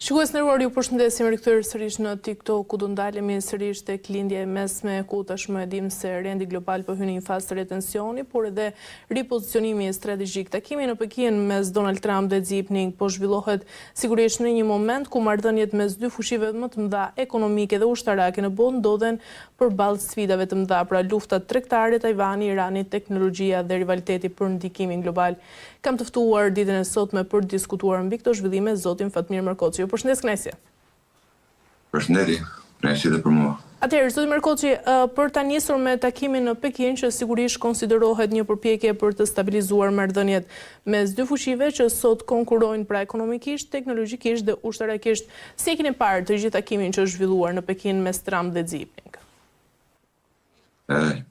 Shikues të nderuar, ju përshëndesim rikthyer sërish në TikTok, ku do ndalemi sërish tek Lindja e Mesme, ku tashmë e dimë se rendi global po hyn në një fazë të re tensioni, por edhe ripozicionimi strategjik. Takimi në Pekin mes Donald Trump dhe Xi Jinping po zhvillohet sigurisht në një moment ku marrëdhëniet mes dy fuqive më të mëdha ekonomike dhe ushtarake në botë ndodhen përballë sfidave të mëdha, pra lufta tregtare, Tajvani, Irani, teknologjia dhe rivaliteti për ndikimin global. Kam të ftuar ditën e sotme për të diskutuar mbi këto zhvillime zotin Fatmir Merkoçi. Ju përshëndes kënaqësi. Përshëndetje, kënaqësi edhe për mua. Atëherë, zoti Merkoçi, për ta nisur me takimin në Pekin që sigurisht konsiderohet një përpjekje për të stabilizuar marrëdhëniet mes dy fuqive që sot konkurrojnë pra ekonomikisht, teknologjikisht dhe ushtarakisht, si e keni parë të gjithë takimin që është zhvilluar në Pekin mes Trump dhe Xi Jinping?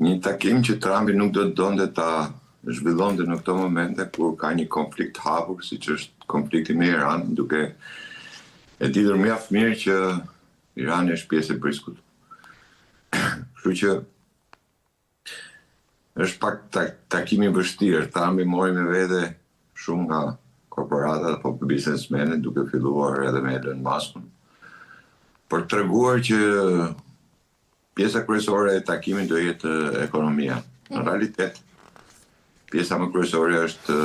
Një takim që Trumpi nuk do të donte ta zhvillonte në këto momente kur ka një konflikt të hapur, siç është konflikti me Iran, duke e ditur mjaft mirë që Irani është pjesë e BRICS-ut. Kështu që është pak takim i vështirë. Trumpi mori me vete shumë nga korporatat apo biznesmenët, duke filluar edhe me Elon Muskun, për të treguar që Pjesa kryesore e takimit do jetë ekonomia. Në realitet, pjesa më kryesore është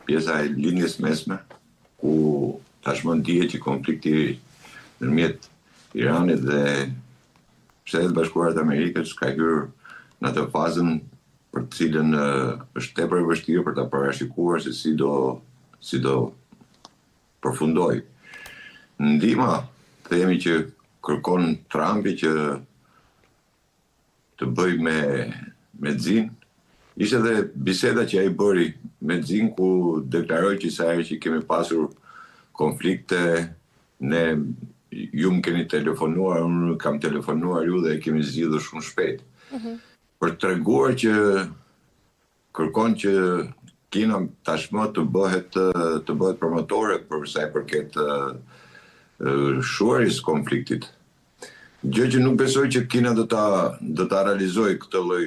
pjesa e Lindjes Mesme, ku tashmë dihet që konflikti ndërmjet Iranit dhe Shteteve të Bashkuara të Amerikës ka hyrë në atë fazën për të cilën është tepër e vështirë për ta parashikuar se si do si do përfundojë. Ndihma, themi që kërkon Trumpi që të bëjë me me Xin, ishte edhe biseda që ai bëri me Xin ku deklaroi që sa herë që kemi pasur konflikte ne ju më keni telefonuar, unë kam telefonuar ju dhe e kemi zgjidhur shumë shpejt. Mm -hmm. Për të treguar që Kërkon që Kina tashmë të bëhet të bëhet promotore për sa i përket shuarjes së konfliktit. Gjë që nuk besoj që Kina do ta do ta realizojë këtë lloj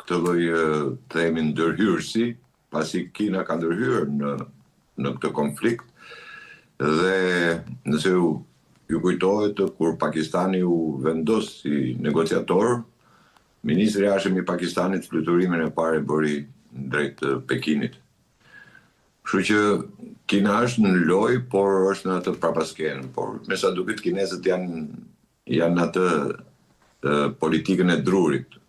këtë lloj të themi ndërhyrësi, pasi Kina ka ndërhyrë në në këtë konflikt dhe nëse ju ju kujtohet kur Pakistani u vendos si negociator, Ministri i Jashtëm i Pakistanit fluturimin e parë e bëri drejt Pekinit. Kështu që Kina është në lojë, por është në atë prapaskenë, por me sa duket kinezët janë janë në atë politikën e drurit,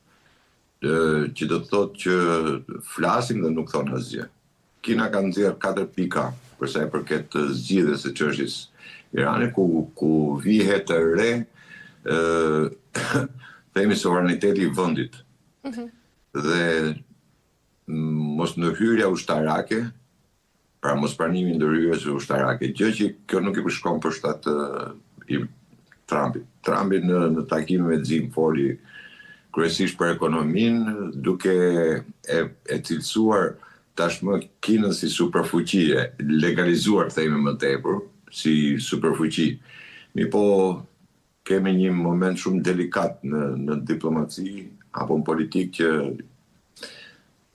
që do të thotë që flasin dhe nuk thonë asgjë. Kina ka nxjerrë katër pika për sa i përket zgjidhjes së çështjes Iranit, ku ku vihet re ë themi sovraniteti i vendit. Mm -hmm. Dhe mosndërhyrja ushtarake, pra mospranimi i ndërhyrjes ushtarake, gjë që kjo nuk i shkon për shtat i Trumpit. Trumpi në në takimin me Xin foli kryesisht për ekonominë, duke e e cilësuar tashmë Kinën si superfuqi, e legalizuar themi më tepër si superfuqi. Mirëpo kemi një moment shumë delikat në në diplomaci apo në politikë që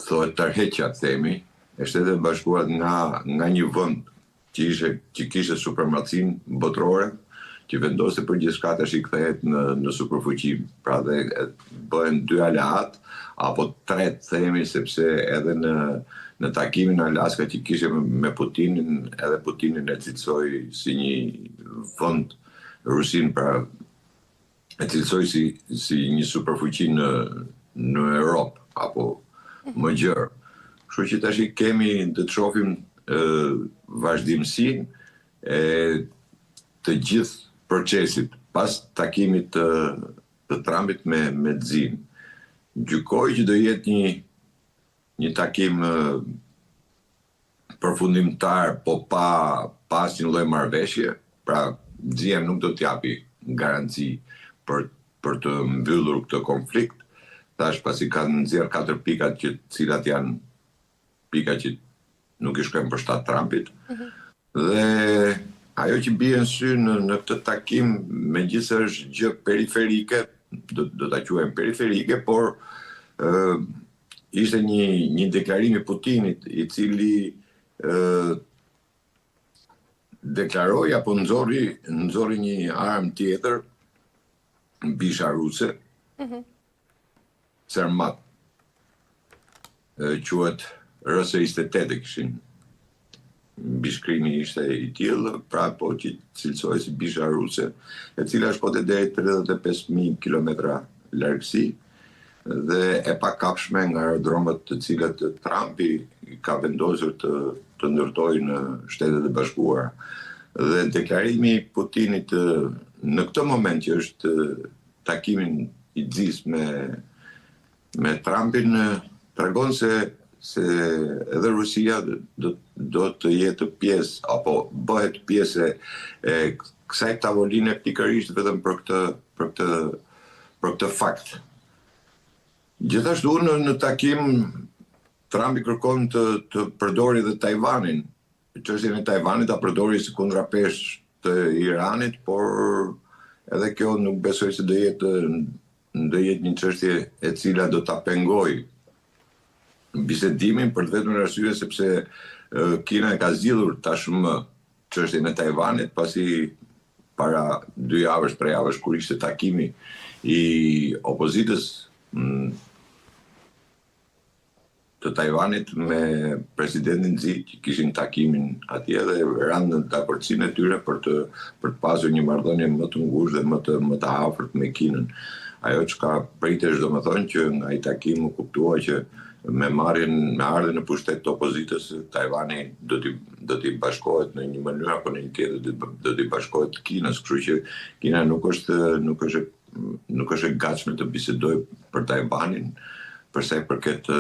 thuhet tërheqja themi e Shteteve të Bashkuara nga nga një vend që ishte që kishte supremacinë botërore, që vendoste për gjithçka tash i kthehet në në superfuqi. Pra dhe bëhen dy aleatë apo tre të themi sepse edhe në në takimin në Alaska që kishte me Putinin, edhe Putinin e cilësoi si një vend Rusinë pra e cilësoi si si një superfuqi në në Europë apo më gjerë. Kështu që tash kemi të shohim vazhdimësinë e të gjithë procesit pas takimit të të Trumpit me me Xin. Gjykoj që do jetë një një takim përfundimtar, po pa pa asnjë lloj marrëveshje, pra Xia nuk do të japi garanci për për të mbyllur këtë konflikt, tash pasi kanë nxjerrë katër pikat që të cilat janë pika që nuk i shkojnë për shtat Trumpit. Mm -hmm. Dhe ajo që bie në sy në në këtë takim, megjithëse është gjë periferike, do do ta quajmë periferike, por ë Ishte një një deklarim i Putinit, i cili ë deklaroi apo nxorri nxorri një armë tjetër bisha ruse. Mm -hmm. Sarmat. Quhet RS-28 e kishin mbishkrimi ishte i tillë, pra po që cilësohej si bisha ruse, e cila shkonte deri 35.000 kilometra largësi dhe e pakapshme nga aerodromet të cilat Trumpi ka vendosur të të ndërtojë në Shtetet e Bashkuara. Dhe deklarimi i Putinit në këtë moment që është takimin i Xisë me me Trumpin tregon se se edhe Rusia do do të jetë pjesë apo bëhet pjesë e kësaj tavoline pikërisht vetëm për këtë për këtë për këtë fakt. Gjithashtu në në takim Trumpi kërkon të të përdori dhe Tajvanin. Çështjen e Tajvanit ta përdori si kundrapeshë të Iranit, por edhe kjo nuk besoj se do jetë do jetë një çështje e cila do ta pengojë bisedimin për të vetmen arsye sepse Kina e ka zgjidhur tashmë çështjen e Tajvanit pasi para dy javësh, tre javësh kur ishte takimi i opozitës të Tajvanit me presidentin Xi që kishin takimin atje dhe ranë në dakordësinë e tyre për të për të pasur një marrëdhënie më të ngushtë dhe më të më të afërt me Kinën. Ajo çka pritesh domethënë që nga ai takim u kuptua që me marrjen me ardhjen në pushtet të opozitës Tajvani do t'i do t'i bashkohet në një mënyrë apo në një tjetër do do t'i bashkohet Kinës, kështu që Kina nuk është nuk është nuk është e gatshme të bisedojë për Tajvanin për sa i përket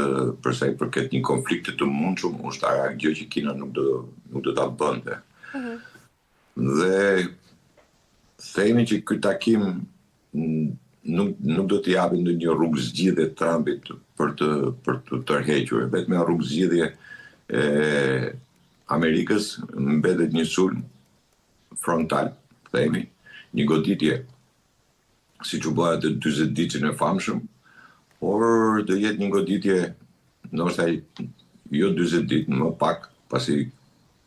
për sa i përket një konflikti të mundshëm ushtarak, gjë që Kina nuk do nuk do ta bënte. Mm -hmm. Dhe themi që ky takim nuk nuk do t'i japi ndonjë rrugë zgjidhje Trumpit për të për të tërhequr. E vetmja rrugë zgjidhje e Amerikës mbetet një sulm frontal, themi, një goditje siç u bë atë 40 ditëshin e famshëm, por do jetë një goditje ndoshta jo 40 ditë, më pak, pasi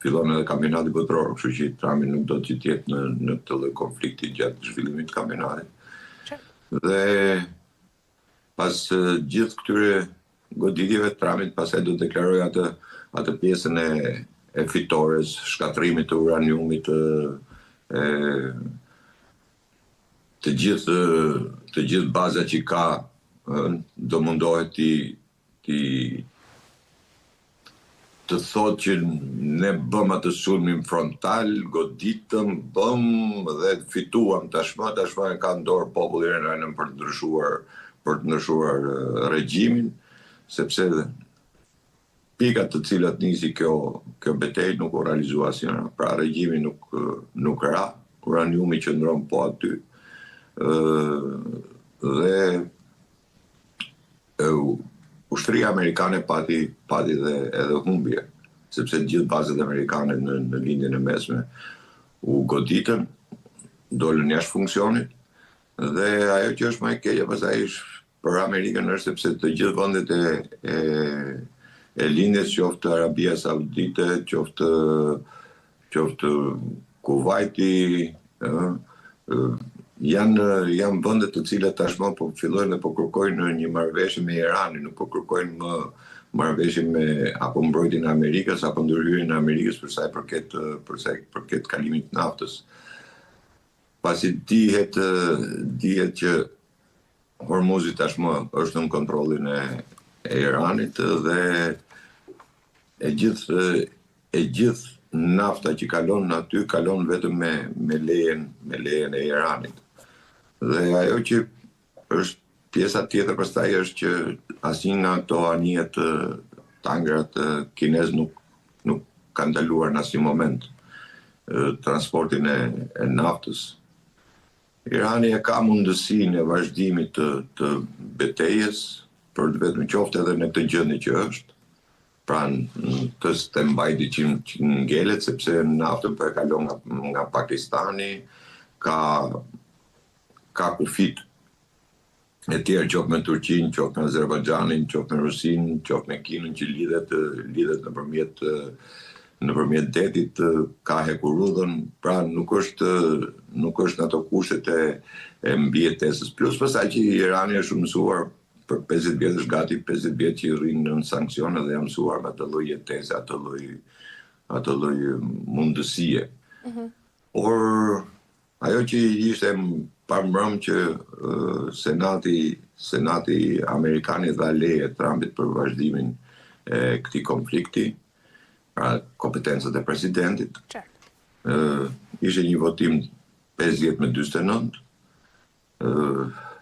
fillon edhe kampionati botëror, kështu që Trumpi nuk do të jetë në në këtë lloj konflikti gjatë zhvillimit të kampionatit. Dhe Pas gjithë këtyre goditjeve, Trumpi pastaj do të deklarojë atë atë pjesën e e fitores, shkatërrimit të uraniumit, e të gjithë të gjithë bazat që ka do mundohet t'i t'i të thotë që ne bëmë atë sulmin frontal, goditëm, bëmë dhe fituam tashmë, tashmë e ka në dorë populli iranian për të ndryshuar për të ndryshuar regjimin, sepse pikat të cilat nisi kjo kjo betejë nuk u realizua asnjëra. Pra regjimi nuk nuk ra, uraniumi qëndron po aty. Ë dhe Ushtria amerikane pati pati dhe edhe humbje, sepse të gjithë bazat amerikane në në Lindjen e Mesme u goditën, dolën jashtë funksionit dhe ajo që është më e keqja pastaj është për Amerikën është sepse të gjithë vendet e e e lindjes, qoftë Arabia Saudite, qoftë qoftë Kuvajti, ë, janë janë vende të cilat tashmë po fillojnë dhe po kërkojnë një marrëveshje me Iranin, nuk po kërkojnë më marrëveshje me apo mbrojtjen e Amerikës apo ndërhyrjen e Amerikës për sa i përket për sa i përket kalimit të naftës. Pasi dihet dihet që Hormuzi tashmë është nën kontrollin e e Iranit dhe e gjithë e gjithë nafta që kalon aty kalon vetëm me me lejen me lejen e Iranit. Dhe ajo që është pjesa tjetër pastaj është që asnjë nga ato anijet tankerat kinez nuk nuk kanë ndaluar në asnjë moment transportin e, e naftës. Irani e ka mundësinë e vazhdimit të të betejës për të vetëm qoftë edhe në këtë gjendje që është, pra në këtë stand-by që, që ngelet sepse naftën po e kalon nga nga Pakistani, ka ka kufijtë e tjerë qoftë me Turqinë, qoftë me Azerbajxhanin, qoftë me Rusinë, qoftë me Kinën që lidhet lidhet nëpërmjet Nëpërmjet detit ka hekurudhën, pra nuk është nuk është në ato kushtet e, e mbijetesës. Plus pastaj që Irani është mësuar për 50 vjet është gati 50 vjet që rrinë nën sanksione dhe janë mësuar me atë lloj jetese, atë lloj atë lloj mundësie. Mm -hmm. Por ajo që ishte parmbrëm që Senati Senati amerikan i dha leje Trumpit për vazhdimin e këtij konflikti, pra kompetencat e presidentit. Qartë. Ë ishte një votim 50 me 49. Ë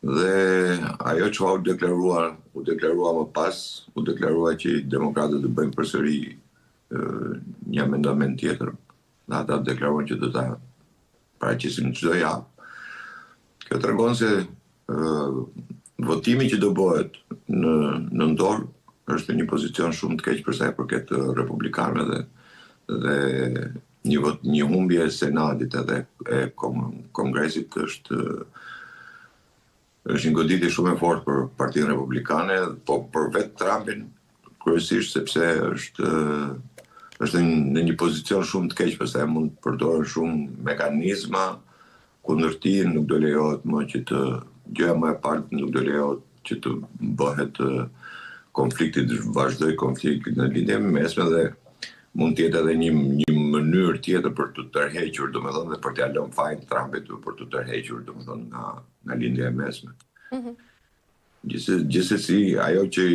dhe ajo çfarë u deklarua, u deklarua më pas, u deklarua që demokratët do bëjnë përsëri një amendament tjetër. Dhe ata deklaruan që do ta paraqesin çdo javë. Kjo tregon se votimi që do bëhet në nëntor është në një pozicion shumë të keq për sa i përket republikanëve dhe dhe një vot një humbje e Senatit edhe e Kongresit është është një goditje shumë e fortë për Partinë Republikane, po për vetë Trumpin kryesisht sepse është është në një pozicion shumë të keq, pastaj mund të përdoren shumë mekanizma kundër tij, nuk do lejohet më që të gjëja më e parë nuk do lejohet që të bëhet konflikti të vazhdojë konflikti në Lindjen e Mesme dhe mund të jetë edhe një një mënyrë tjetër për të tërhequr, domethënë dhe për t'ia lënë fajin Trumpit për të tërhequr, domethënë nga nga Lindja e Mesme. Mm -hmm. Gjithsesi, ajo që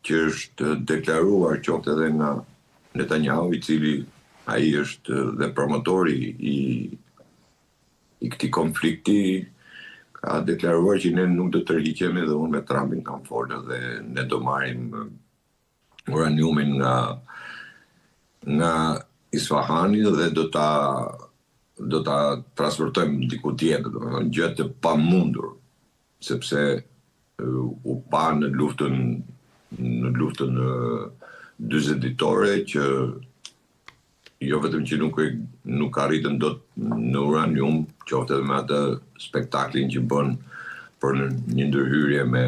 që është deklaruar qoftë edhe nga Netanyahu, i cili ai është dhe promotori i i këtij konflikti, ka deklaruar që ne nuk do të tërhiqemi dhe unë me Trumpin kam folur dhe ne do marrim uraniumin nga nga Isfahani dhe do ta do ta transportojmë diku tjetër, domethënë gjë të pamundur, sepse u pa në luftën në luftën 40 ditore që jo vetëm që nuk e nuk arritën dot në uranium, qoftë edhe me atë spektaklin që bën për një ndërhyrje me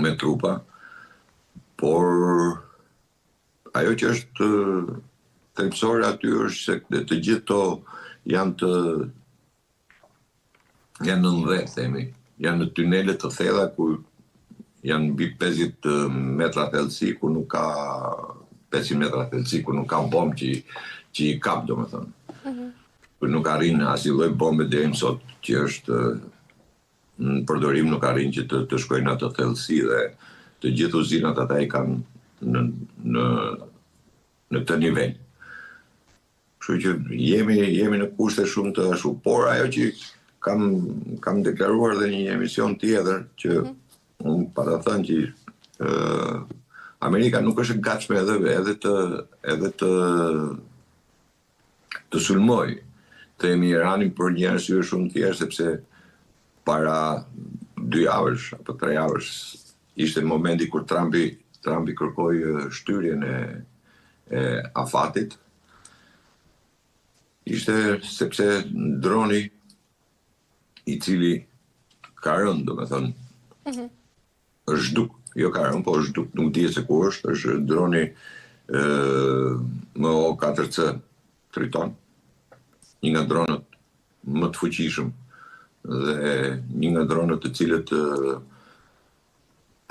me trupa, por ajo që është thelbësore aty është se të gjithë to janë të janë nën dhe, themi, janë në tunele të thella ku janë mbi 50 metra thellësi ku nuk ka 500 metra thellësi ku nuk ka bombë që që i kap, domethënë. Mm -hmm. Ku nuk arrin asnjë lloj bombe deri më sot që është në përdorim nuk arrin që të, të shkojnë në atë thellësi dhe të gjithë uzinat ata i kanë në në në këtë nivel. Kështu që jemi jemi në kushte shumë të ashtu, por ajo që kam kam deklaruar dhe në një emision tjetër që mm -hmm. unë pata thënë që ë Amerika nuk është e gatshme edhe edhe të edhe të të sulmojë themi Iranin për një arsye shumë të thjeshtë sepse para dy javësh apo tre javësh ishte momenti kur Trumpi Trumpi kërkoi shtyrjen e e afatit ishte sepse droni i cili ka rënë, domethënë, mm -hmm. është zhduk, jo ka rënë, po është zhduk, nuk dihet se ku është, është droni e, MO4C Triton, një nga dronët më të fuqishëm dhe një nga dronët të cilët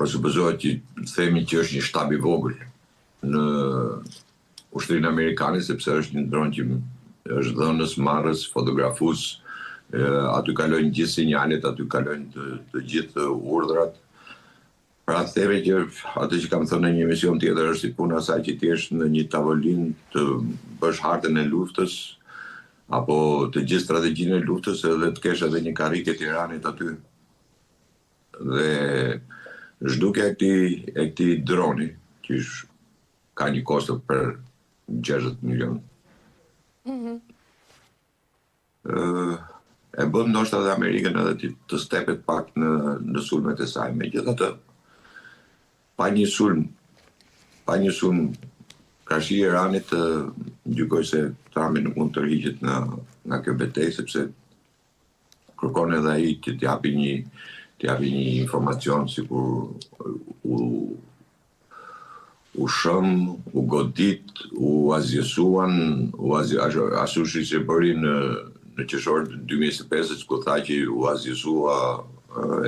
Presupozohet që themi që është një shtab i vogël në ushtrinë amerikane, sepse është një dron që është dhënës, marrës, fotografues, aty kalojnë gjithë sinjalet, aty kalojnë të, të gjithë urdhrat. Pra themi që atë që kam thënë në një emision tjetër është si puna asaj që të jesh në një tavolinë të bësh hartën e luftës apo të gjithë strategjinë e luftës edhe të kesh edhe një karrike të Iranit aty. Dhe zhdukja e këtij e këtij droni, që ish, ka një kosto për 60 milion. Mm -hmm. e bën ndoshta edhe Amerikën edhe të, të stepet pak në në sulmet e saj. Megjithatë, pa një sulm, pa një sulm karshi Iranit, gjykoj se Trumpi nuk mund të tërhiqet nga nga kjo betejë sepse kërkon edhe ai që të japi një të japi një informacion sikur u U shemb, u godit, u asgjësuan, u ashtu siç e bëri në në qershor të 2025-ës ku tha që u asgjësua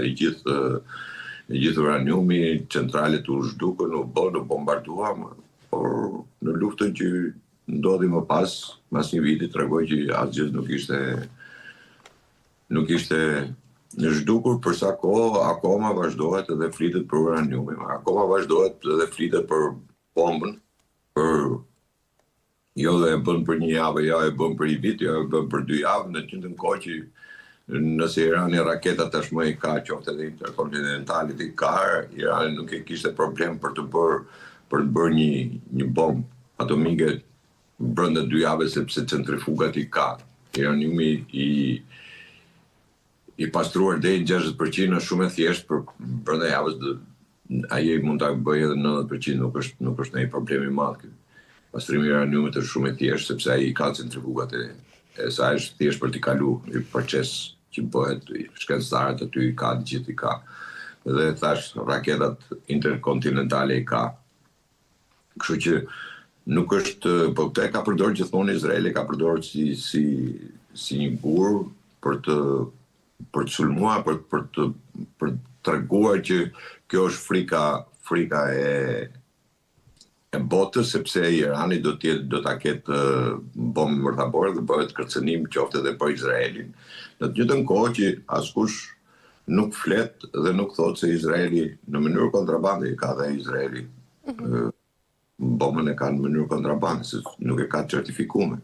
e gjithë e gjithë uraniumi, centralet u zhdukën, u bënë, u bombarduam, por në luftën që ndodhi më pas, mas një viti tregoi që asgjë nuk ishte Nuk ishte zhdukur për sa kohë akoma vazhdohet edhe flitet për uraniumin, akoma vazhdohet edhe flitet për bombën, për jo dhe e bën për një javë, jo e bën për një vit, jo e bën për dy javë, në të njëjtën kohë që nëse Irani raketat tashmë i ka, qoftë edhe interkontinentalet i ka, Irani nuk e kishte problem për të bërë për të bërë një një bombë atomike brenda dy javëve sepse centrifugat i ka. Uraniumi i i pastruar deri në 60% është shumë e thjeshtë për brenda javës do ai mund ta bëjë edhe 90%, nuk është nuk është ndonjë problem i madh ky. Pastrimi i uraniumit është shumë i thjeshtë sepse ai i ka centrifugat e e saj është thjesht për t'i kalu një proces që bëhet shkencëtarët aty i ka të gjithë i ka. Dhe thash raketat interkontinentale i ka. Kështu që nuk është, po këtë e ka përdorur gjithmonë Izraeli, e ka përdorur si si si një gur për të për të sulmuar, për për të për të treguar që kjo është frika frika e e botës sepse Irani do të jetë do ta ketë bombë bërthamore dhe bëhet kërcënim qoftë edhe për Izraelin. Në të njëjtën kohë që askush nuk flet dhe nuk thotë se Izraeli në mënyrë kontrabande i ka dhe Izraeli. Mm -hmm. Bombën e ka në mënyrë kontrabande, se nuk e ka certifikume.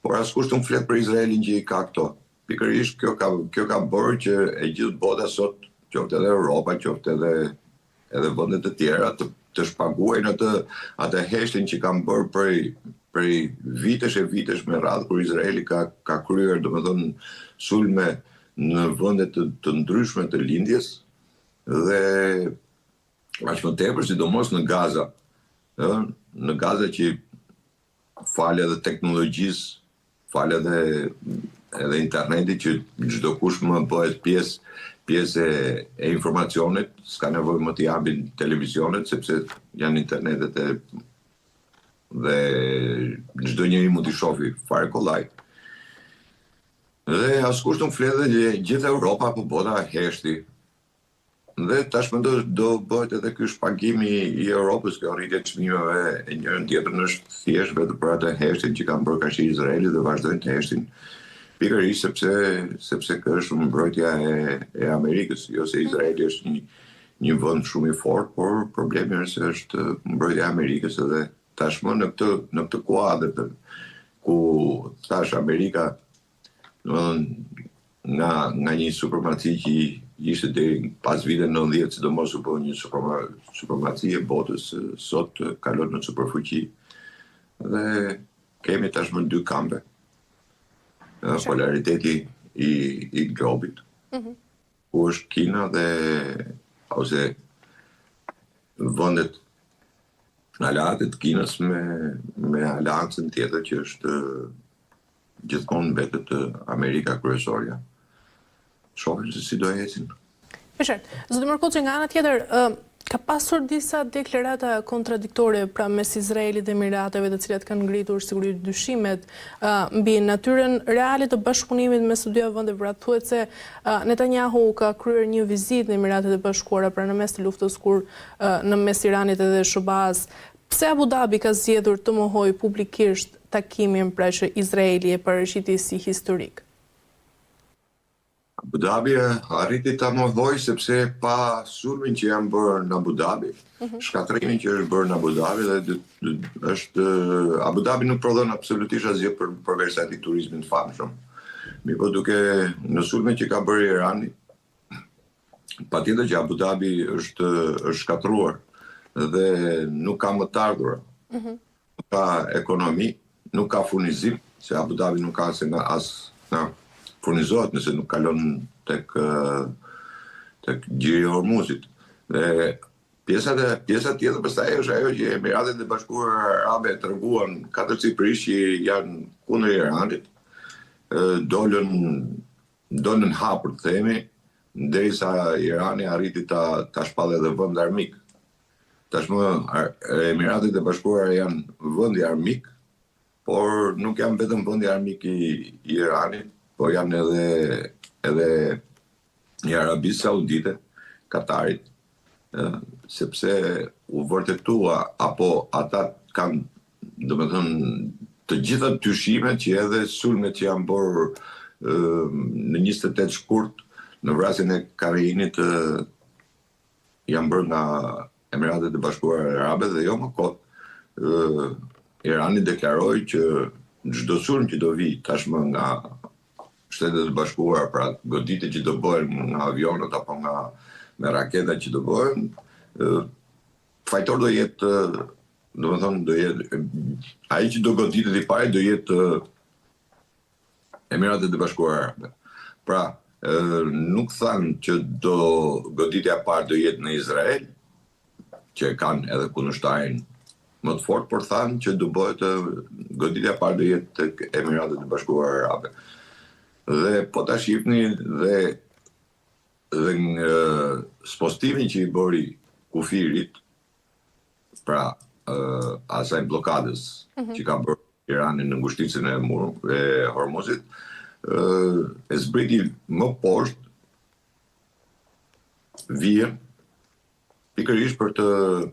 Por askush nuk flet për Izraelin që i ka këto. Pikërisht kjo ka kjo ka bërë që e gjithë bota sot, qoftë edhe Europa, qoftë edhe edhe vende të tjera të të shpaguajnë atë atë heshtjen që kanë bërë prej prej vitesh e vitesh me radhë kur Izraeli ka ka kryer domethënë sulme në vende të, të ndryshme të lindjes dhe aq më tepër sidomos në Gaza, ë, në Gaza që falë edhe teknologjisë, falë edhe edhe internetit që çdokush më bëhet pjesë pjesë e, e informacionit, s'ka nevojë më të japin televizionet sepse janë internetet e dhe çdo njeri mund t'i shofi fare kollaj. Dhe askush nuk flet dhe gjithë Europa apo bota heshti. Dhe tashmë do do bëhet edhe ky shpagimi i Europës, kjo rritje e çmimeve e njërën tjetrën është thjesht vetëm për atë heshtjen që kanë bërë karshi Izraelit dhe vazhdojnë të heshtin pikërisht sepse sepse kjo është mbrojtja e e Amerikës, jo se Izraeli është një një vend shumë i fortë, por problemi është se është mbrojtja e Amerikës edhe tashmë në këtë në këtë kuadër të ku thash Amerika Domethënë nga nga një supremaci që ishte deri pas viteve 90, sidomos u bë një supremaci e botës, sot kalon në superfuqi. Dhe kemi tashmë dy kampe. Polariteti i i globit. Mm -hmm. Ku është Kina dhe ose vendet aleate të Kinës me me aleancën tjetër që është Gjithmonë mbetet Amerika kryesorja. Shohim se si do ecin. E qartë. Zoti Merkoçi, nga ana tjetër, ka pasur disa deklarata kontradiktore pra mes Izraelit dhe Emirateve, të cilat kanë ngritur sigurisht dyshimet mbi natyrën reale të bashkëpunimit mes të dyja vendeve. Pra thuhet se Netanyahu ka kryer një vizitë në Emiratet e Bashkuara, pra në mes të luftës kur në mes Iranit edhe SHBA-së. Pse Abu Dhabi ka zgjedhur të mohojë publikisht takimin pra që Izraeli e paraqiti si historik? Abu Dhabi arriti ta mohojë sepse pa sulmin që janë bërë në Abu Dhabi, mhm. shkatërrimin që është bërë në Abu Dhabi dhe është Abu Dhabi nuk prodhon absolutisht asgjë për përveç atij turizmit të famshëm. Mirëpo duke në sulmin që ka bërë Irani, Patjetër që Abu Dhabi është është shkatërruar dhe nuk ka më të ardhura. Mm -hmm. Nuk ka ekonomi, nuk ka furnizim, se Abu Dhabi nuk ka se nga as nga furnizohet nëse nuk kalon tek tek gjiri i Hormuzit. Dhe pjesa dhe pjesa tjetër pastaj është ajo që Emiratet e Bashkuara Arabe treguan katërcipërisht që janë kundër Iranit, dolën Dolën hapur të themi, derisa Irani arriti ta ta shpallë edhe vend armik. Tashmë Emiratet e Bashkuara janë vendi armik, por nuk janë vetëm vendi armik i Iranit, po janë edhe edhe i Arabisë Saudite, Katarit, sepse u vërtetua apo ata kanë, domethënë, të gjitha dyshimet që edhe sulmet që janë bërë në 28 shkurt në vrasjen e Khameinit janë bërë nga Emiratet e Bashkuara Arabe dhe jo më kot Irani deklaroi që çdo sulm që do vijë tashmë nga Shtetet e Bashkuara, pra goditjet që do bëhen nga avionët apo nga me raketa që do bëhen, fajtor do jetë, domethënë do jetë ai që do goditet i pari do jetë Emiratet e Bashkuara Arabe. Pra, nuk thanë që do goditja e parë do jetë në Izrael, që e kanë edhe kundërshtarin më të fortë, por thanë që do bëhet goditja e parë do jetë tek Emiratet e Bashkuara Arabe. Dhe po ta shihni dhe dhe në spostimin që i bëri kufirit, pra asaj bllokadës mm -hmm. që ka bërë Irani në ngushticën e, Mur, e Hormuzit, e zbriti më poshtë vijën pikërisht për të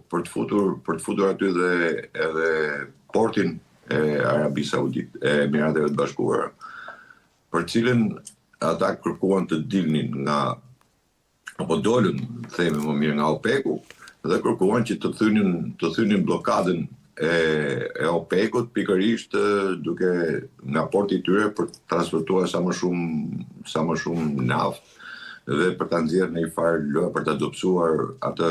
për të futur për të futur aty dhe edhe portin e Arabisë Saudite, e Emirateve të Bashkuara, për cilën ata kërkuan të dilnin nga apo dolën, themi më mirë nga OPEC-u dhe kërkuan që të thynin të thynin bllokadën e e OPEC-ut pikërisht duke nga porti i tyre për të transportuar sa më shumë sa më shumë naftë dhe për ta nxjerrë në një farë lë për ta dobësuar atë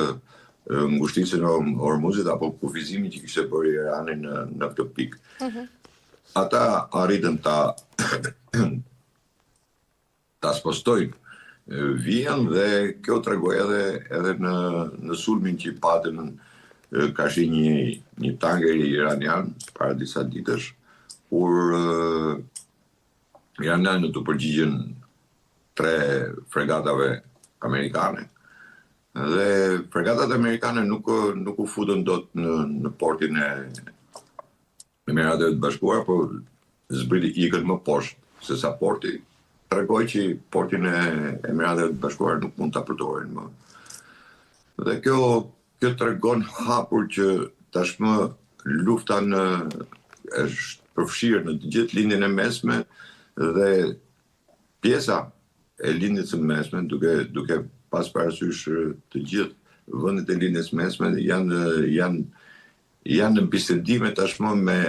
ngushticën e Hormuzit apo kufizimin që kishte bërë Irani në në këtë pikë. Mm -hmm. Ata arritën ta ta spostojnë vijën dhe kjo tregoi edhe edhe në në sulmin që patën karshi një një tankeri iranian para disa ditësh, kur iranianët u përgjigjën tre fregatave amerikane dhe fregatat amerikane nuk nuk u futën dot në në portin e Emirateve të Bashkuara, por zbriti ikën më poshtë se sa porti, tregoi që portin e Emirateve të Bashkuara nuk mund ta përdorin më. Dhe kjo kjo tregon hapur që tashmë lufta në është përfshirë në të gjithë lindjen e mesme dhe pjesa e lindjes së mesme duke duke pas parasysh të gjithë vendet e lindjes së mesme janë janë Janë në bisedime tashmë me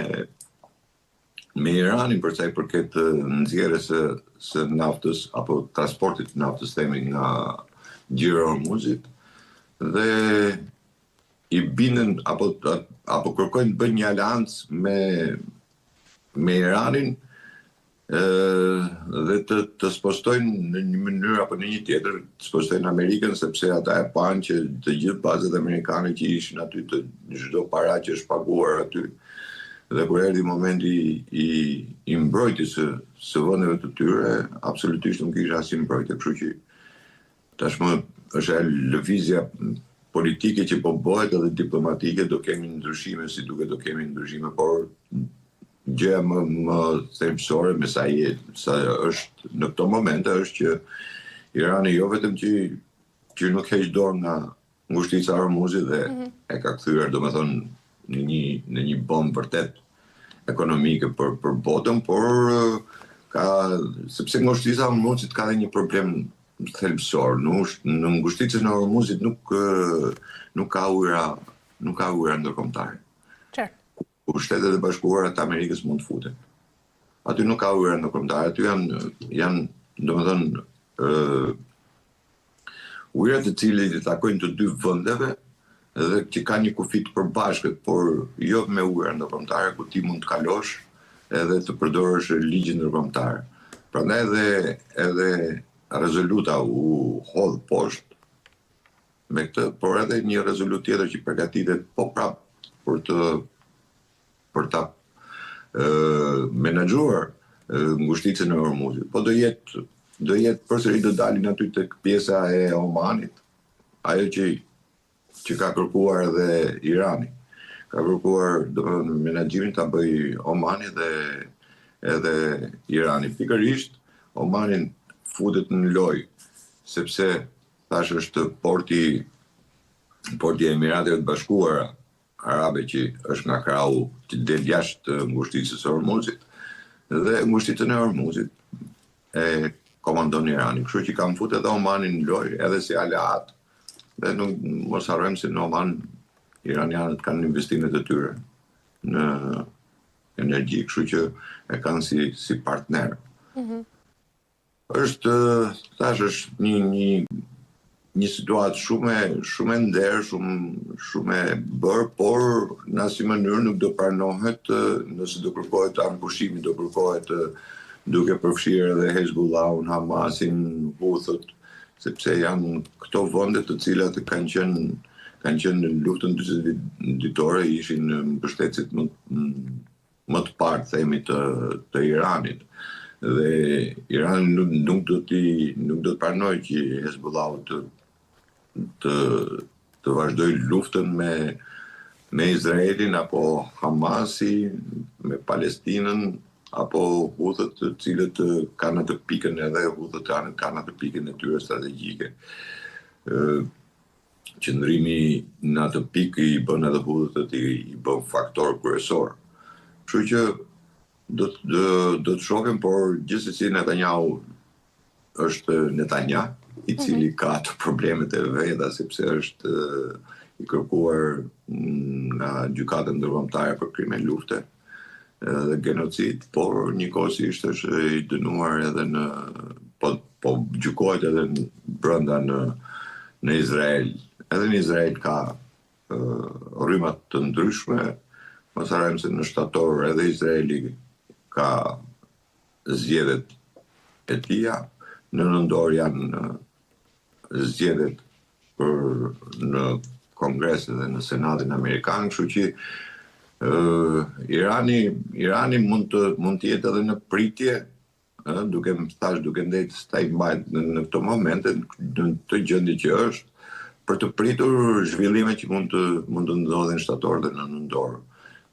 me Iranin për sa i përket nxjerrjes së së naftës apo transportit të naftës themi nga Gjiri i Hormuzit dhe i binden apo apo kërkojnë të bëjnë një aleancë me me Iranin dhe të të spostojnë në një mënyrë apo në një tjetër, të spostojnë Amerikën sepse ata e panë që të gjithë bazat amerikane që ishin aty të çdo para që është paguar aty dhe kur erdhi momenti i i mbrojtjes së së vendeve të tyre, absolutisht nuk ishte asnjë mbrojtje, kështu që tashmë është ajo lëvizja politike që po bëhet edhe diplomatike, do kemi ndryshime, si duket do kemi ndryshime, por Gjëja më më thelbësore me sa je, sa është në këto momente është që Irani jo vetëm që që nuk heq dorë nga ngushtica e Hormuzit dhe mm -hmm. e ka kthyer domethënë në një në një bombë vërtet ekonomike për për botën, por ka sepse ngushtica e Hormuzit ka dhe një problem thelbësor. Në në ngushticën e Hormuzit nuk nuk ka ujëra, nuk ka ujëra ndërkombëtare. Qartë. Ku Shtetet e Bashkuara të Amerikës mund të futen. Aty nuk ka ujëra ndërkombëtare, aty janë janë domethënë ë ujëra të cilat i takojnë të dy vendeve dhe që kanë një kufi të përbashkët, por jo me ujëra ndërkombëtare ku ti mund të kalosh edhe të përdorësh ligjin ndërkombëtar. Prandaj edhe edhe rezoluta u hodh poshtë me këtë, por edhe një rezolutë tjetër që përgatitet po prap për të për ta menaxhuar ngushticën e Hormuzit. Po do jetë do jetë përsëri do dalin aty tek pjesa e Omanit, ajo që që ka kërkuar edhe Irani. Ka kërkuar, domethënë, menaxhimin ta bëjë Omani dhe edhe Irani. Pikërisht Omani futet në lojë, sepse thashë është porti porti i Emirateve të Bashkuara Arabe që është nga krahu që del jashtë ngushticës së Hormuzit dhe ngushticën e Hormuzit e komandon Irani. Kështu që kanë fut edhe Omanin në lojë, edhe si aleat. Dhe nuk mos harrojmë se në Oman iranianët kanë investimet e tyre në energji, kështu që e kanë si si partner. Mm -hmm. Është, thashë, është një një një situatë shumë e shumë e nderë, shumë shumë e bërë, por në asnjë mënyrë nuk do pranohet nëse do kërkohet armëpushimi, do kërkohet duke përfshirë edhe Hezbollahun, Hamasin, Huthët, sepse janë këto vende të cilat kanë qenë kanë qenë në luftën 40 ditore, ishin mbështetësit më më të parë themi të të Iranit dhe Irani nuk nuk do t'i nuk do të pranojë që Hezbollahu të të të vazhdojë luftën me me Izraelin apo Hamasi me Palestinën apo Huthët të cilët kanë atë pikën edhe Huthët kanë kanë atë pikën e tyre strategjike. Ë qëndrimi në atë pikë i bën edhe Huthët i, i bën faktor kryesor. Kështu që do të do të shohim, por gjithsesi Netanyahu është Netanyahu, i mhm. cili ka ato problemet e veta sepse është i kërkuar nga gjykata ndërkombëtare për krime lufte dhe genocid, por njëkohësisht është i dënuar edhe në po po gjykohet edhe në, brenda në në Izrael. Edhe në Izrael ka rryma të ndryshme, mos harrojmë se në shtator edhe Izraeli ka zgjedhjet e tija, në nëntor janë zgjedhjet për në Kongres dhe në Senatin Amerikan, kështu që uh, Irani Irani mund të mund të jetë edhe në pritje, ë, duke më thash duke ndejt stand-by në, në këto momente në të gjendje që është për të pritur zhvillime që mund të mund të ndodhin në shtator dhe në nëntor,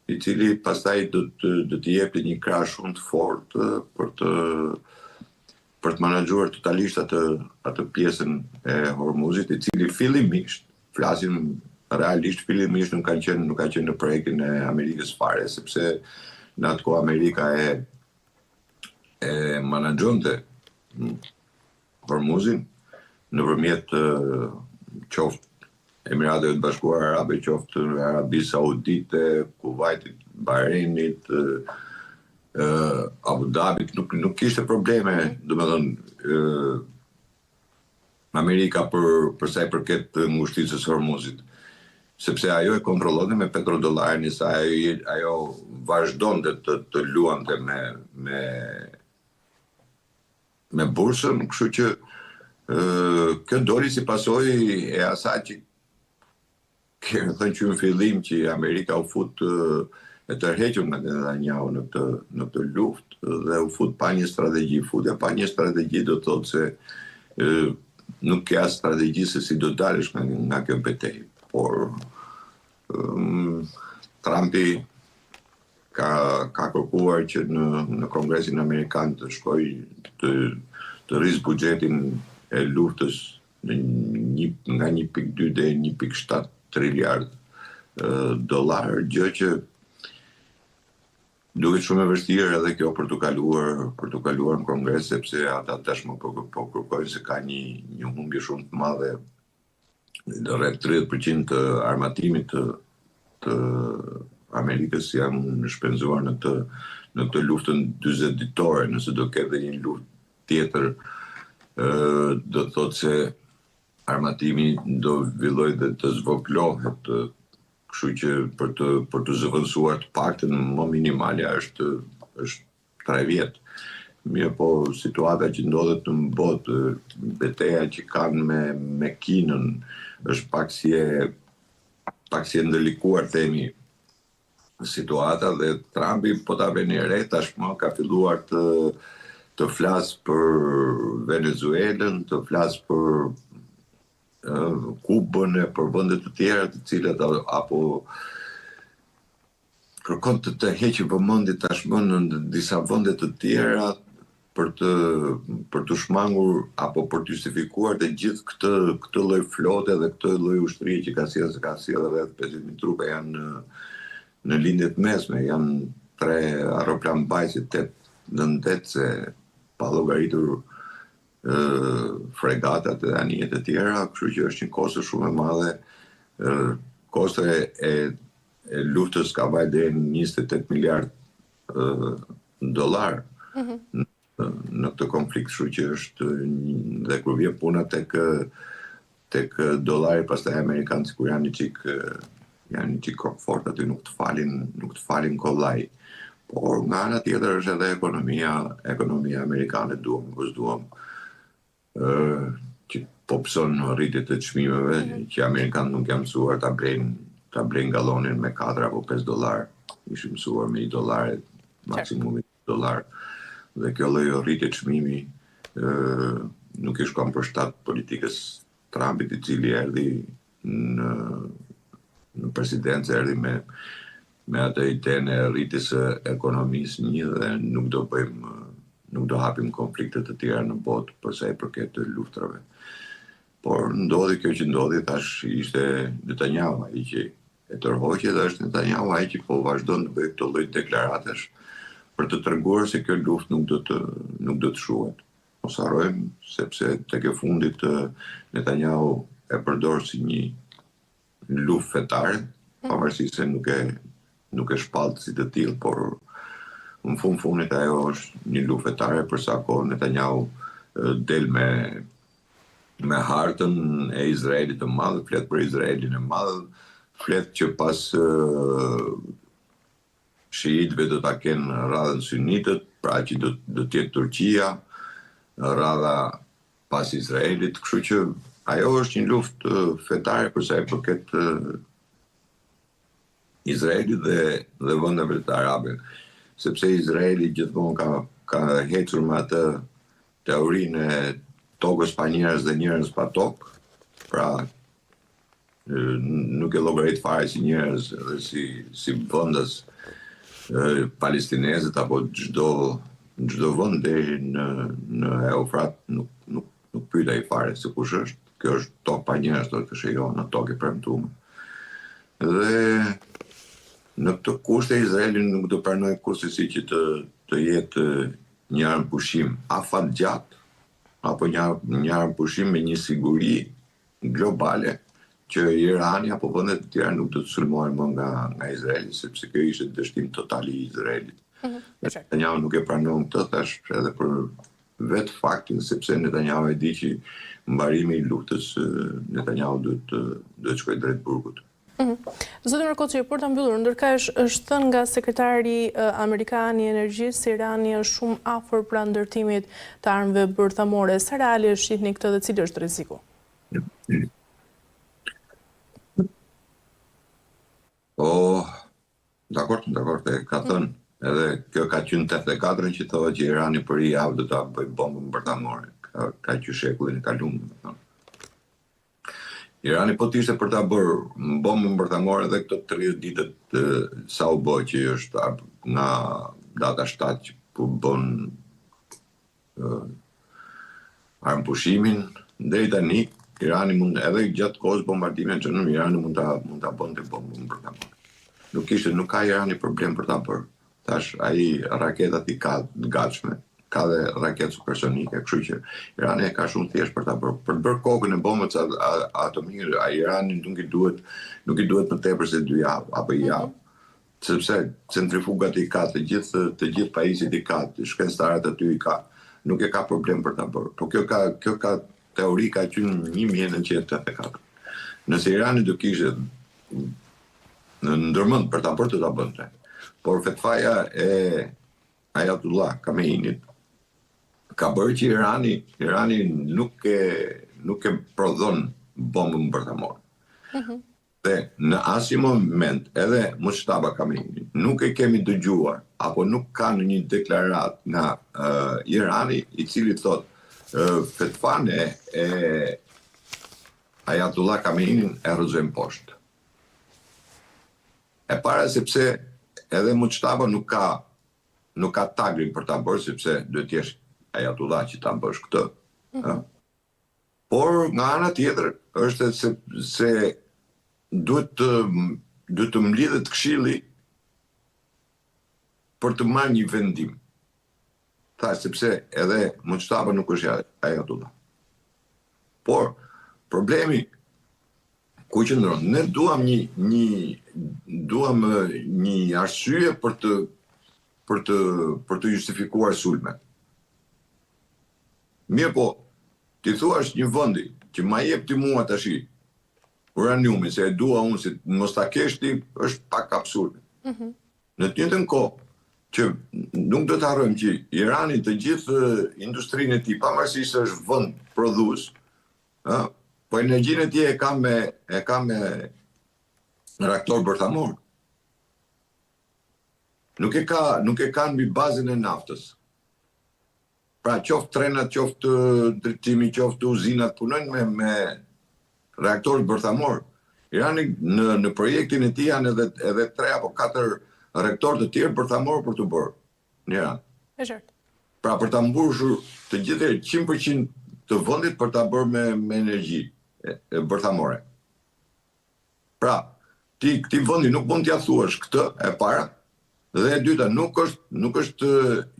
i cili pastaj do të do të jepte një krah shumë të fortë për të për të menaxhuar totalisht atë atë pjesën e Hormuzit, i cili fillimisht, flasim realisht fillimisht nuk ka qenë nuk ka qenë në projektin e Amerikës fare, sepse në atë kohë Amerika e e menaxhonte Hormuzin nëpërmjet qoftë Emirateve të Bashkuara Arabe, qoftë Arabisë Saudite, Kuvajtit, Bahreinit, Abu Dhabit, nuk nuk kishte probleme, domethënë ë Amerika për për sa i përket ngushticës së Hormuzit, sepse ajo e kontrollonte me petrodollarin e saj, ajo ajo vazhdonte të të luante me me me bursën, kështu që ë kjo doli si pasojë e asaj që kemi thënë që në fillim që Amerika u fut e tërhequr nga Netanyahu në këtë në këtë luftë dhe u fut pa një strategji. Futja pa një strategji do të thotë se ë nuk ke as strategji se si do dalësh nga nga kjo betejë. Por um, Trumpi ka ka kërkuar që në në Kongresin Amerikan të shkojë të të rrisë buxhetin e luftës në një nga 1.2 deri në 1.7 triliard dollar, gjë që duket shumë e vështirë edhe kjo për t'u kaluar për t'u kaluar në Kongres sepse ata tashmë po po kërkojnë se ka një një humbje shumë të madhe rreth 30% të armatimit të të Amerikës janë shpenzuar në këtë në këtë luftën 40 ditore, nëse do ketë dhe një luftë tjetër, ë do të thotë se armatimi do fillojë dhe të zvogëlohet, kështu që për të për të zëvendësuar të paktën më minimalja është është 3 vjet. Mirëpo, situata që ndodhet në botë, beteja që kanë me me Kinën është pak si e pak si e ndërlikuar themi situata dhe Trumpi po ta veni re tashmë ka filluar të të flasë për Venezuelën, të flasë për Kubën e për vende të tjera të cilat apo kërkon të tërheqë vëmendje tashmë në disa vende të tjera për të për të shmangur apo për të justifikuar të gjithë këtë këtë lloj flote dhe këtë lloj ushtrie që ka sjellë se ka sjellë rreth 50.000 trupa janë në në lindje të mesme, janë tre aeroplanmbajtëse, tetë nëndetëse pa llogaritur fregatat dhe anijet e tjera, kështu që është një kosto shumë e madhe. Kosto e, e, e luftës ka vajt deri në 28 miliard dollar mm -hmm. në, në këtë konflikt, kështu që është dhe kur vjen puna tek tek dollari pastaj amerikanët sikur janë një çik janë një çik kokëfort aty nuk të falin nuk të falin kollaj. Por nga ana tjetër është edhe ekonomia, ekonomia amerikane duam apo s'duam ë që po pëson rritje të çmimeve mm -hmm. që amerikanët nuk janë mësuar ta blejnë ta blejnë gallonin me 4 apo 5 dollar, ishin mësuar me 1 dollar maksimumi dollar. Dhe kjo lloj rritje çmimi ë nuk i shkon për shtat politikës Trumpit i cili erdhi në në presidencë erdhi me me atë idenë e rritjes së ekonomisë një dhe nuk do bëjmë nuk do hapim konflikte të tjera në botë për sa i përket luftrave. Por ndodhi kjo që ndodhi, tash ishte Netanyahu ai që e tërhoqi dhe është Netanyahu ai që po vazhdon të bëjë këto lloj deklaratash për të treguar se kjo luftë nuk do të nuk do të shuhet. Mos harrojmë sepse tek e fundit Netanyahu e përdor si një luftë fetare, mm. pavarësisht se nuk e nuk e shpall si të tillë, por në fund fundit ajo është një luftë fetare për sa kohë Netanyahu del me me hartën e Izraelit të madh, flet për Izraelin e madh, flet që pas shiitëve do ta kenë radhën sunitët, pra që do do të jetë Turqia, radha pas Izraelit, kështu që ajo është një luftë fetare për sa i përket Izraelit dhe dhe vendeve të arabe, sepse Izraeli gjithmonë ka ka ecur me atë teorinë e tokës pa njerëz dhe njerëz pa tokë, pra nuk e llogarit fare si njerëz dhe si si vendas palestinezët apo çdo çdo vend deri në në Eufrat nuk nuk nuk pyet ai fare se kush është. Kjo është tokë pa njerëz, thotë është e jona, tokë e premtuar. Dhe në këtë kushte Izraeli nuk do pranojë kurrsesi që të të jetë një armëpushim afatgjatë apo një një armëpushim me një siguri globale që Irani apo vendet e tjera nuk do të sulmohen më nga nga Izraeli, sepse kjo ishte dështim total i Izraelit. Mm -hmm. Netanyahu nuk e pranon këtë thash edhe për vetë faktin sepse Netanyahu e di që mbarimi i luftës Netanyahu duhet të duhet të shkojë drejt burgut. Mhm. Zoti Merkoçi, për ta mbyllur, ndërkaq është thënë nga sekretari amerikan i energjisë se Irani është shumë afër pra ndërtimit të armëve bërthamore. Sa reale e shihni këtë dhe cili është rreziku? Po, dakord, dakord, e ka thënë. Edhe kjo ka qenë 84-ën që thotë që Irani për një javë do ta bëjë bombën bërthamore. Ka, ka që shekullin e kaluar, domethënë. Irani po të ishte për ta bërë bombën bërthamore edhe këto 30 ditët sa u bë që është nga data 7 që po bën armëpushimin deri tani Irani mund edhe gjatë kohës bombardimeve që në Irani mund ta mund ta bënte bombën bërthamore. Nuk ishte, nuk ka Irani problem për ta bërë. Tash ai raketat i ka të gatshme, ka dhe raketë supersonike, kështu që Irani e ka shumë thjesht për ta bërë. Për të bërë kokën e bombës atomike, a Irani nuk i duhet nuk i duhet më tepër se dy javë apo një javë. Mm -hmm. Sepse centrifugat i ka të gjithë të gjithë pajisjet i ka, shkencëtarët aty i ka. Nuk e ka problem për ta bërë. Po kjo ka kjo ka teori ka qenë në 1984. Nëse Irani do kishte në ndërmend për ta bërë do ta bënte. Por fetfaja e Ayatollah Khameneit ka bërë që Irani, Irani nuk e nuk e prodhon bombën bërthamore. Mm -hmm. Dhe në asnjë moment edhe Mojtaba Khamenei nuk e kemi dëgjuar apo nuk ka në një deklaratë nga uh, Irani i cili thotë uh, fetfane e. Ajatullah Khamenein e rrëzojmë poshtë. E para sepse edhe Mujtaba nuk ka nuk ka tagrin për ta bërë sepse duhet të jesh Ajatullah që ta bësh këtë. Mm -hmm. Por nga ana tjetër është se se duhet të duhet të mblidhet këshilli për të marrë një vendim. Tha sepse edhe Mujtaba nuk është Ajatullah. Por problemi ku qëndron? Ne duam një një duam një arsye për të për të për të justifikuar sulmet. Mirëpo, t'i thuash një vendi që ma jep ti mua tashi uraniumin se e dua unë se mos ta kesh ti është pak absurde. Mm -hmm. Në të njëjtën kohë që nuk do të harrojmë që Irani të gjithë industrinë e tij, pavarësisht se është vend prodhues, ë, po energjinë e tij e ka me e ka me reaktor bërthamor. Nuk e ka nuk e ka mbi bazën e naftës. Pra qoftë trenat, qoftë ndërtimi, qoftë uzinat punojnë me me reaktorët bërthamor. Irani në në projektin e tij janë edhe edhe 3 apo 4 reaktorë të tjerë bërthamor për t'u bërë në Iran. E qartë. Pra për ta mbushur të gjithë 100% të vendit për ta bërë me me energji bërthamore. Pra, ti këtij vendi nuk mund t'ia thuash këtë e para, dhe e dyta nuk është nuk është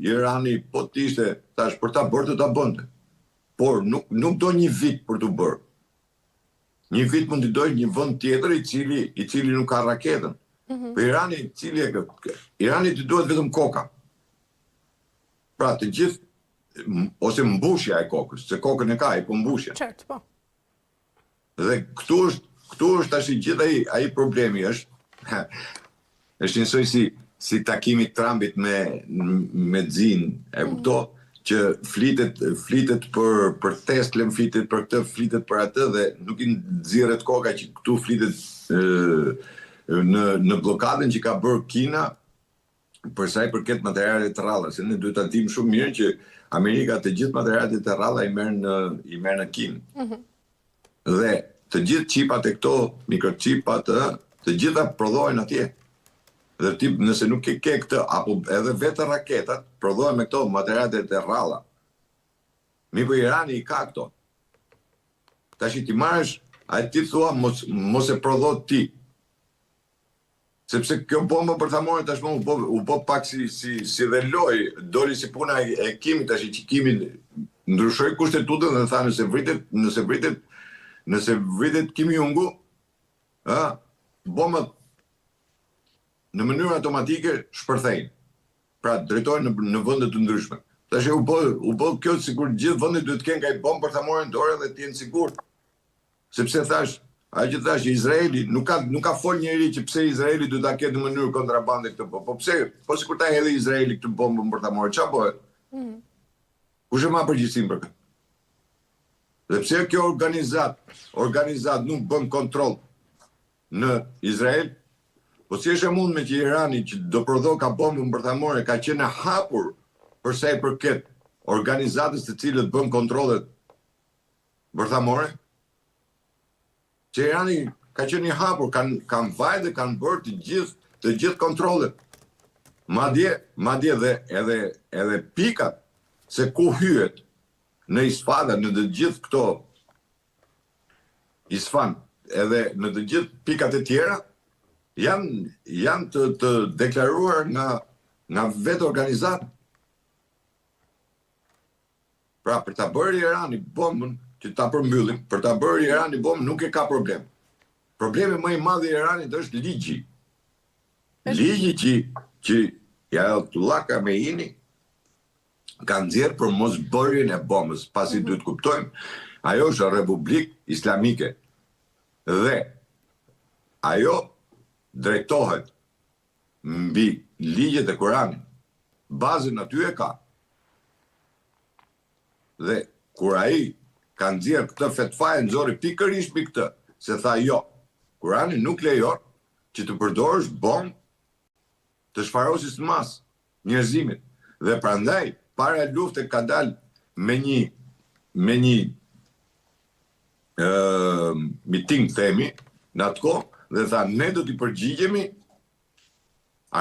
Irani po të ishte tash për ta bërë do ta bënte. Por nuk nuk do një vit për t'u bërë. Një vit mund t'i dojë një vend tjetër i cili i cili nuk ka raketën. Mm -hmm. Po Irani cili e kë? Irani t'i duhet vetëm koka. Pra të gjithë ose mbushja e kokës, se kokën e ka, ai po mbushja. Qartë, po. Dhe këtu është, këtu është tash i gjithë ai ai problemi është është njësoj si si takimi i Trumpit me me Xin, e mm. kupto që flitet flitet për për Teslën, flitet për këtë, flitet për atë dhe nuk i nxirret koka që këtu flitet e, në në bllokadën që ka bërë Kina për sa i përket materialeve të rralla, se ne duhet ta dimë shumë mirë që Amerika të gjithë materialet e rralla i merr në i merr në Kinë. Mm -hmm. Dhe të gjithë çipat e këto, mikroçipat, ë, të gjitha prodhohen atje. Dhe ti nëse nuk e ke këtë apo edhe vetë raketat prodhohen me këto materiale të rralla. Mirëpo Irani i ka këto. Tash ti marrësh, ai ti thua mos mos e prodho ti. Sepse kjo bomba bërthamore tashmë u bë u bë pak si si si dhe lojë, doli si puna e, e Kimit tash që Kimi ndryshoi kushtetutën dhe tha nëse vritet, nëse vritet, nëse vritet Kim Jungu, ë, bombat në mënyrë automatike shpërthejnë. Pra drejtohen në në vende të ndryshme. Tash u bë u bë kjo sikur gjithë vendet duhet të kenë nga një bombë bërthamore në dorë dhe të jenë sigurt. Sepse thash, ajo që thash Izraeli nuk ka nuk ka fol njeri që pse Izraeli duhet ta ketë në mënyrë kontrabande këtë bombë. Po pse? Po sikur ta hedhë Izraeli këtë bombën bërthamore, çfarë bëhet? Mm. Kush e mban përgjegjësinë për këtë? Dhe pse kjo organizatë, organizatë nuk bën kontroll në Izrael? Po si është e mundme që Irani që do prodhoka bombën bërthamore ka qenë e hapur për sa i përket organizatës të cilët bën kontrollet bërthamore? Që Irani ka qenë i hapur, kanë kanë vajt dhe kanë bërë të gjithë të gjithë kontrollet. Madje, madje dhe edhe edhe pikat se ku hyhet në Isfada, në të gjithë këto Isfan, edhe në të gjithë pikat e tjera janë janë të të deklaruar nga nga vetë organizata. Pra, për ta bërë Irani bombën, që ta përmbyllim, për ta bërë Irani bombën nuk e ka problem. Problemi më i madh i Iranit është ligji. Ligji që që Ayatollah Khamenei ka nxjerrë për mos bërjen e bombës, pasi mm -hmm. duhet kuptojmë, ajo është Republikë Islamike. Dhe ajo drejtohet mbi ligjet e Kuranit. Bazën aty e ka. Dhe kur ai ka nxjerrë këtë fetva e nxori pikërisht mbi këtë, se tha jo, Kurani nuk lejon që të përdorësh bombë të shfarosjes në masë, njerëzimit. Dhe prandaj para lufte ka dalë me një me një. ë miting themi në atë kohë dhe tha ne do t'i përgjigjemi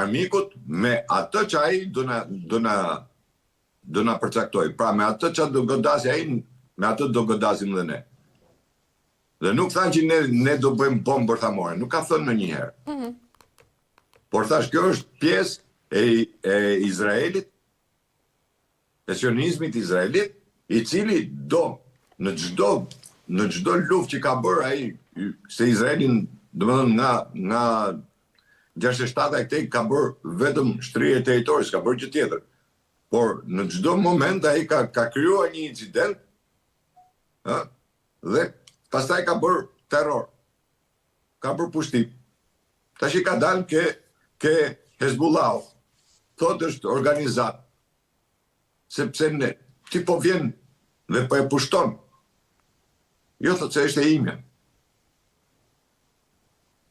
armikut me atë që ai do na do na do na përcaktojë. Pra me atë që do godasi ai, me atë do godasim dhe ne. Dhe nuk thanë që ne ne do bëjmë bombë bërthamore, nuk ka thënë ndonjëherë. Mm -hmm. Por thash kjo është pjesë e, e Izraelit, e sionizmit izraelit, i cili do në çdo në çdo luftë që ka bërë ai se Izraeli, domethënë nga nga 67-a e këtej ka bërë vetëm shtrirje territori, s'ka bërë gjë tjetër. Por në çdo moment ai ka ka krijuar një incident, ë, dhe pastaj ka bërë terror. Ka bërë pushtim. Tash i ka dalë ke ke Hezbollahu. Thotë është organizatë. Sepse ne ti po vjen dhe po e pushton. Jo thotë se është e imja.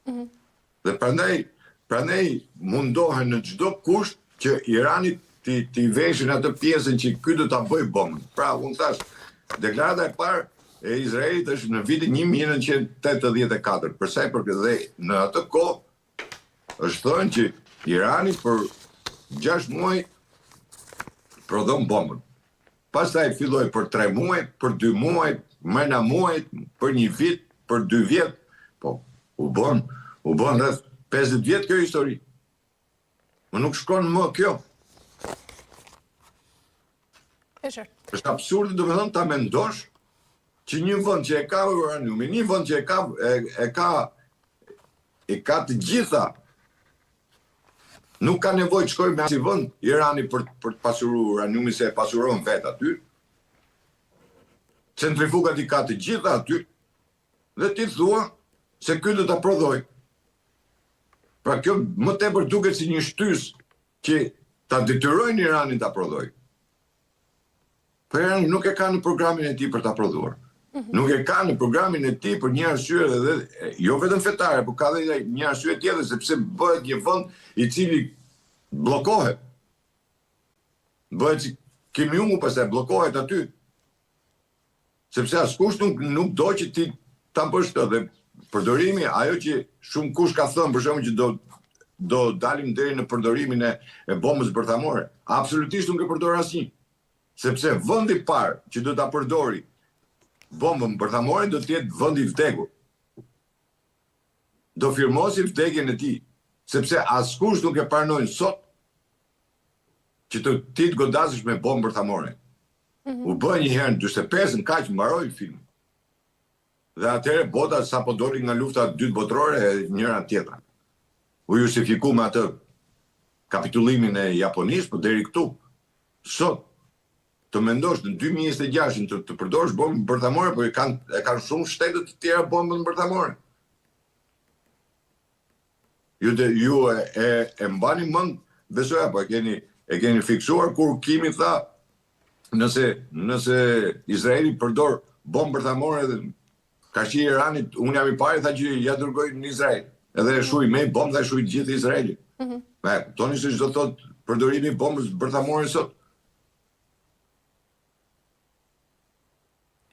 Mm -hmm. Dhe prandaj prandaj mundohen në çdo kusht që Iranit t'i t'i veshin atë pjesën që ky do ta bëjë bombën. Pra, unë thash, deklarata e parë e Izraelit është në vitin 1984, për sa i përket dhe në atë kohë është thënë që Irani për 6 muaj prodhon bombën. Pastaj filloi për 3 muaj, për 2 muaj, mrena muajit, për një vit, për 2 vjet, po u bën, u bën rreth 50 vjet kjo histori. Më nuk shkon më kjo. E qartë. Është absurde domethënë ta mendosh që një vend që e ka uraniumin, një vend që e ka e, e ka e ka të gjitha nuk ka nevojë të shkojë me asnjë vend Irani për për të pasuruar uraniumin se e pasuron vetë aty. Centrifugat i ka të gjitha aty dhe ti thua se ky do ta prodhojë. Pra kjo më tepër duket si një shtysë që ta detyrojnë Iranin ta prodhojë. Po Irani nuk e ka në programin e tij për ta prodhuar. Mhm. Nuk e ka në programin e tij për një arsye edhe jo vetëm fetare, por ka dhe një arsye tjetër sepse bëhet një vend i cili bllokohet. Bëhet si Kim Jong-un pastaj bllokohet aty. Sepse askush nuk nuk do që ti ta bësh këtë dhe përdorimi, ajo që shumë kush ka thënë për shembull që do do dalim deri në përdorimin e, e bombës bërthamore. Absolutisht nuk e përdor asnjë. Sepse vendi i parë që do ta përdori bombën bërthamore do të jetë vendi i vdekur. Do firmosi vdekjen e tij, sepse askush nuk e pranon sot që të ti të godasësh me bombë bërthamore. Mm -hmm. U bë një herë në 45-ën, kaq mbaroi filmi. Dhe atëherë bota sapo doli nga lufta e dytë botërore e njëra tjetra. U justifiku me atë kapitullimin e Japonisë, po deri këtu. Sot të mendosh në 2026 të, të përdorësh bombën bërthamore, po e kanë e kanë shumë shtete të tjera bombën bërthamore. Ju de, ju e, e, e mbani mend, besoj apo e keni e keni fiksuar kur Kimi tha nëse nëse Izraeli përdor bombë bërthamore dhe karshi Iranit, unë jam i pari tha që ja dërgoj në Izrael. Edhe e shuj me bombë dhe e shuj gjithë Izraelin. Mm -hmm. E kuptoni se ç'do thotë përdorimi i bombës bërthamore sot?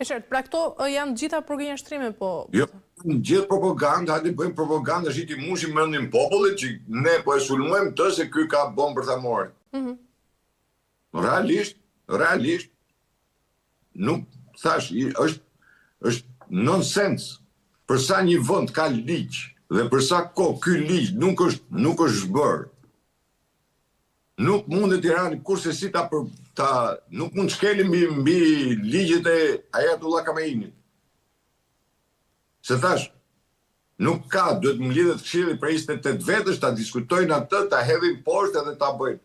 E qartë, pra këto janë gjitha përgënjeshtrime po... Jo, gjithë propagandë, hajde bëjmë propagandë, është t'i mbushim mendin popullit që ne po e sulmojmë të se ky ka bombë bërthamore. Mm -hmm. Realisht, realisht, nuk, thash, është, është nonsens, për sa një vend ka ligj, dhe për sa kohë ky ligj nuk është, nuk është zhbërë, Nuk mundet Irani kurrsesi ta për ta nuk mund të shkeli mbi mbi ligjet e Ayatollah Khameneit. Se thash, nuk ka, duhet të mblidhet këshilli prej 28 vetësh ta diskutojnë atë, ta hedhin poshtë edhe ta bëjnë.